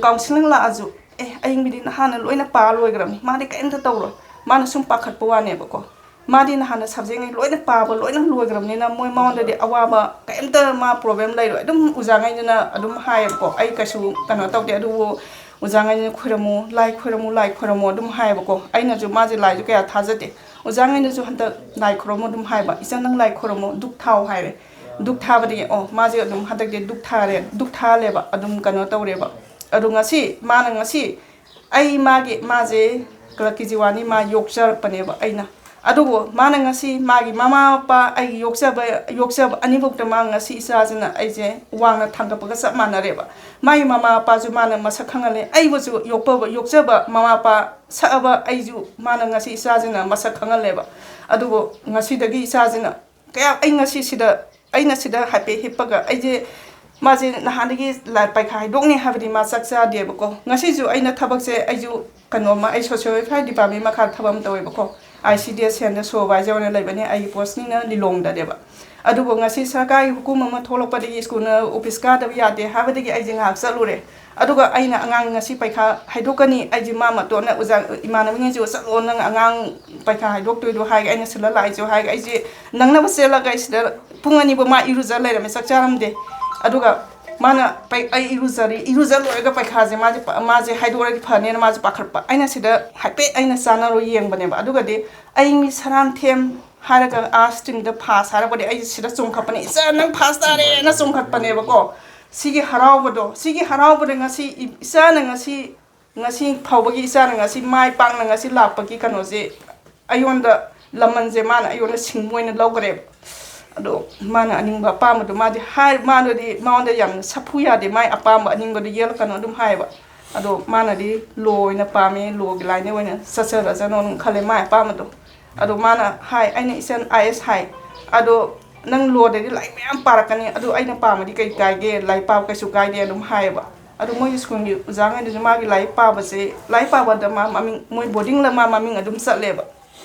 ꯀꯥꯎꯟꯁꯤꯂꯤꯡ ꯂꯥꯛꯑꯁꯨ, ꯑꯦ, ꯑꯩ ꯃꯤꯗꯤ ꯅꯍꯥꯟꯅ ꯂꯣꯏꯅ ꯄꯥ ꯂꯣꯏꯈ꯭ꯔꯕꯅꯤ, ꯃꯥꯗꯤ ꯀꯔꯤꯝꯇ ꯇꯧꯔꯣꯏ, ꯃꯥꯅ ꯁꯨꯝ ꯄꯥꯈꯠꯄ ꯋꯥꯅꯦꯕꯀꯣ꯫ ꯃꯥꯗꯤ ꯅꯍꯥꯟꯅ ꯁꯕꯖꯦꯛꯉꯩ ꯂꯣꯏꯅ ꯄꯥꯕ ꯂꯣꯏꯅ ꯂꯣꯏꯈ꯭ꯔꯕꯅꯤꯅ ꯃꯣꯏ ꯃꯉꯣꯟꯗꯗꯤ ꯑꯋꯥꯕ ꯀꯔꯤꯝꯇ ꯃꯥ ꯄ꯭ꯔꯣꯕ꯭ꯂꯦꯝ ꯂꯩꯔꯣꯏ꯫ ꯑꯗꯨꯝ ꯑꯣꯖꯥꯉꯩꯗꯨꯅ ꯑꯗꯨꯝ ꯍꯥꯏꯌꯦꯕꯀꯣ, ꯑꯩ ꯀꯩꯁꯨ ꯀꯩꯅꯣ ꯇꯧꯗꯦ꯫ ꯑꯗꯨꯕꯨ ꯑꯣꯖꯥꯉꯩꯗꯨꯅ "ꯈꯣꯏꯔꯝꯃꯨ, ꯂꯥꯏ ꯈꯣꯏꯔꯝꯃꯨ, ꯂꯥꯏ ꯈꯣꯏꯔꯝꯃꯨ" ꯑꯗꯨꯝ ꯍꯥꯏꯌꯦꯕꯀꯣ꯫ ꯑꯩꯅꯁꯨ ꯃꯥꯁꯦ ꯂꯥꯏꯁꯨ ꯀꯌꯥ ꯊꯥꯖꯗꯦ꯫ ꯑꯣꯖꯥꯉꯩꯅꯁꯨ ꯍꯟꯗꯛ "ꯂꯥꯏ ꯈꯣꯏꯔꯝꯃꯨ" ꯑꯗꯨꯝ ꯍꯥꯏꯕ, "ꯏꯆꯟ, ꯅꯪ ꯂꯥꯏ ꯈꯣꯏꯔꯝꯃꯣ, ꯗꯨꯛ ꯊꯥꯎ" ꯍꯥꯏꯔꯦ꯫ ꯗꯨꯛ ꯊꯥꯕꯗꯒꯤ ꯑꯣ ꯃꯥꯁꯦ ꯑꯗꯨꯝ ꯍꯟꯗꯛꯇꯤ ꯗꯨꯛ ꯊꯥꯔꯦ, ꯗꯨꯛ ꯊꯥꯍꯜꯂꯦꯕ, ꯑꯗꯨꯝ ꯀꯩꯅꯣ ꯇꯧꯔꯦꯕ꯫ ꯑꯗꯣ ꯉꯁꯤ ꯃꯥꯅ ꯉꯁꯤ ꯑꯩ ꯃꯥꯒꯤ ꯃꯥꯁꯦ ꯀꯂꯛꯀꯤ ꯖꯤꯋꯥꯅꯤ ꯃꯥ ꯌꯣꯛꯆꯔꯛꯄꯅꯦꯕ ꯑꯩꯅ꯫ ꯑꯗꯨꯕꯨ ꯃꯥꯅ ꯉꯁꯤ ꯃꯥꯒꯤ ꯃꯃꯥ ꯃꯄꯥ, ꯑꯩꯒꯤ ꯌꯣꯛꯆꯕ ꯌꯣꯛꯆꯕ ꯑꯅꯤꯃꯛꯇ ꯃꯥ ꯉꯁꯤ ꯏꯆꯥꯁꯤꯅ ꯑꯩꯁꯦ ꯋꯥꯡꯅ ꯊꯥꯡꯒꯠꯄꯒ ꯆꯞ ꯃꯥꯟꯅꯔꯦꯕ꯫ ꯃꯥꯒꯤ ꯃꯃꯥ ꯃꯄꯥꯁꯨ ꯃꯥꯅ ꯃꯁꯛ ꯈꯪꯍꯜꯂꯦ, ꯑꯩꯕꯨꯁꯨ ꯌꯣꯛꯄꯕ ꯌꯣꯛꯆꯕ ꯃꯃꯥ ꯃꯄꯥ ꯁꯛꯑꯕ ꯑꯩꯁꯨ ꯃꯥꯅ ꯉꯁꯤ ꯏꯆꯥꯁꯤꯅ ꯃꯁꯛ ꯈꯪꯍꯜꯂꯦꯕ꯫ ꯑꯗꯨꯕꯨ ꯉꯁꯤꯗꯒꯤ ꯏꯆꯥꯁꯤꯅ ꯀꯌꯥ ꯑꯩ ꯉꯁꯤ ꯁꯤꯗ ꯑꯩꯅ ꯁꯤꯗ ꯍꯥꯏꯐꯦꯠ ꯍꯤꯞꯄꯒ ꯑꯩꯁꯦ ꯃꯥꯁꯦ ꯅꯍꯥꯟꯗꯒꯤ ꯂꯥꯏ ꯄꯩꯈꯥ ꯍꯥꯏꯗꯣꯛꯅꯤ ꯍꯥꯏꯕꯗꯤ ꯃꯥ ꯆꯥꯛ ꯆꯥꯗꯦꯕꯀꯣ꯫ ꯉꯁꯤꯁꯨ ꯑꯩꯅ ꯊꯕꯛꯁꯦ ꯑꯩꯁꯨ ꯀꯩꯅꯣꯝꯃ ꯑꯩ ꯁꯣꯁꯤꯌꯦꯜ ꯋꯦꯜꯐꯤꯌꯥꯔ ꯗꯤꯄꯥꯔꯠꯃꯦꯟ ꯃꯈꯥꯗ ꯊꯕꯛ ꯑꯃ ꯇꯧꯋꯦꯕꯀꯣ꯫ I C D S centre supervisor ꯑꯣꯏꯅ ꯂꯩꯕꯅꯦ꯫ ꯑꯩꯒꯤ ꯄꯣꯁꯅꯤꯡꯅ ꯂꯤꯂꯣꯡꯗꯅꯦꯕ꯫ ꯑꯗꯨꯕꯨ ꯉꯁꯤ ꯁꯔꯀꯥꯔꯒꯤ ꯍꯨꯀꯨꯝ ꯑꯃ ꯊꯣꯛꯂꯛꯄꯗꯒꯤ ꯁ꯭ꯀꯨꯜꯅ ꯑꯣꯐꯤꯁ ꯀꯥꯗꯕ ꯌꯥꯗꯦ ꯍꯥꯏꯕꯗꯒꯤ ꯑꯩꯁꯦ ꯉꯥꯏꯍꯥꯛ ꯆꯠꯂꯨꯔꯦ꯫ ꯑꯗꯨꯒ ꯑꯩꯅ ꯑꯉꯥꯡ ꯉꯁꯤ ꯄꯩꯈꯥ ꯍꯥꯏꯗꯣꯛꯀꯅꯤ, ꯑꯩꯁꯦ ꯃꯥ ꯃꯇꯣꯟꯅ ꯑꯣꯖꯥ ꯏꯃꯥꯟꯅꯕꯤꯉꯩꯁꯨ "ꯆꯠꯂꯣ, ꯅꯪ ꯑꯉꯥꯡ ꯄꯩꯈꯥ ꯍꯥꯏꯗꯣꯛꯇꯣꯏꯗꯣ" ꯍꯥꯏꯒ ꯑꯩꯅ ꯁꯤꯜꯂ ꯂꯥꯛꯏꯁꯨ ꯍꯥꯏꯒ ꯑꯩꯁꯦ ꯅꯪꯅꯕ ꯆꯦꯜꯂꯒ ꯑꯩ ꯁꯤꯗ ꯄꯨꯡ ꯑꯅꯤꯕꯨ ꯃꯥ ꯏꯔꯨꯖ ꯂꯩꯔꯝꯃꯦ, ꯆꯥꯛ ꯆꯥꯔꯝꯗꯦ꯫ ꯑꯗꯨꯒ ꯃꯥꯅ ꯄꯩ-, "ꯑꯩ ꯏꯔꯨꯖꯔꯤ, ꯏꯔꯨꯖ ꯂꯣꯏꯔꯒ ꯄꯩꯈꯥꯁꯦ ꯃꯥꯁꯦ ꯄ-, ꯃꯥꯁꯦ ꯍꯥꯏꯗꯣꯔꯗꯤ ꯐꯅꯦꯅ" ꯃꯥꯁꯦ ꯄꯥꯈꯠꯄ꯫ ꯑꯩꯅ ꯁꯤꯗ ꯍꯥꯏꯐꯦꯠ ꯑꯩꯅ ꯆꯥꯟꯅꯔꯨ ꯌꯦꯡꯕꯅꯦꯕ꯫ ꯑꯗꯨꯒꯗꯤ ꯑꯩ ꯃꯤ ꯁꯔꯥꯟꯊꯦꯝ ꯍꯥꯏꯔꯒ ꯑꯥ ꯁ꯭ꯇ꯭ꯔꯤꯝꯗ ꯐꯥꯁ ꯍꯥꯏꯔꯛꯄꯗꯤ ꯑꯩꯁꯦ ꯁꯤꯗ ꯆꯣꯡꯈꯠꯄꯅꯦ, "ꯏꯆꯥ, ꯅꯪ ꯐꯥꯁ ꯇꯥꯔꯦꯅ" ꯆꯣꯡꯈꯠꯄꯅꯦꯕꯀꯣ꯫ ꯁꯤꯒꯤ ꯍꯔꯥꯎꯕꯗꯣ, ꯁꯤꯒꯤ ꯍꯔꯥꯎꯕꯗ ꯉꯁꯤ ꯏ-, ꯏꯆꯥꯅ ꯉꯁꯤ ꯉꯁꯤ ꯐꯥꯎꯕꯒꯤ ꯏꯆꯥꯅ ꯉꯁꯤ ꯃꯥꯏ ꯄꯥꯛꯅ ꯉꯁꯤ ꯂꯥꯛꯄꯒꯤ ꯀꯩꯅꯣꯁꯦ ꯑꯩꯉꯣꯟꯗ ꯂꯃꯟꯁꯦ ꯃꯥꯅ ꯑꯩꯉꯣꯟꯗ ꯁꯤꯡꯕ ꯑꯣꯏꯅ ꯂꯧꯈ꯭ꯔꯦꯕ꯫ ꯑꯗꯣ ꯃꯥꯅ ꯑꯅꯤꯡꯕ ꯑꯄꯥꯝꯕꯗꯣ ꯃꯥꯗꯤ ꯍꯥꯏ-, ꯃꯥꯅꯗꯤ ꯃꯉꯣꯟꯗ ꯌꯥꯝꯅ ꯁꯥꯐꯨ ꯌꯥꯗꯦ꯫ ꯃꯥꯏ ꯑꯄꯥꯝꯕ ꯑꯅꯤꯡꯕꯗꯣ ꯌꯦꯜꯂꯛꯀꯅꯣ ꯑꯗꯨꯝ ꯍꯥꯏꯌꯦꯕ꯫ ꯑꯗꯣ ꯃꯥꯅꯗꯤ ꯂꯣ ꯑꯣꯏꯅ ꯄꯥꯝꯃꯦ, ꯂꯣꯒꯤ ꯂꯥꯏꯟꯗ ꯑꯣꯏꯅ ꯆꯠꯆꯔꯁꯅꯣꯅ ꯈꯜꯂꯦ ꯃꯥꯏ ꯑꯄꯥꯝꯕꯗꯣ꯫ ꯑꯗꯣ ꯃꯥꯅ ꯍꯥꯏ, "ꯑꯩꯅ ꯏꯆꯟ ꯑꯥꯏ ꯑꯦꯁ ꯍꯥꯏ, ꯑꯗꯣ ꯅꯪ ꯂꯣꯗꯗꯤ ꯂꯥꯏꯔꯤꯛ ꯃꯌꯥꯝ ꯄꯥꯔꯛꯀꯅꯤ, ꯑꯗꯨ ꯑꯩꯅ ꯄꯥꯝꯃꯗꯤ ꯀꯩ ꯀꯥꯏꯒꯦ, ꯂꯥꯏꯔꯤꯛ ꯄꯥꯕ ꯀꯩꯁꯨ ꯀꯥꯏꯗꯦ ꯑꯗꯨꯝ ꯍꯥꯏꯌꯦꯕ꯫ ꯑꯗꯣ ꯃꯣꯏꯒꯤ ꯁ꯭ꯀꯨꯜꯒꯤ ꯑꯣꯖꯥꯉꯩꯗꯨꯁꯨ ꯃꯥꯒꯤ ꯂꯥꯏꯔꯤꯛ ꯄꯥꯕꯁꯦ, ꯂꯥꯏꯔꯤꯛ ꯄꯥꯕꯗ ꯃꯥ ꯃꯃꯤꯡ, ꯃꯣꯏ ꯕꯣꯔꯗꯤꯡꯗ ꯃꯥ ꯃꯃꯤꯡ ꯑꯗꯨꯝ ꯆꯠꯂꯦꯕ꯫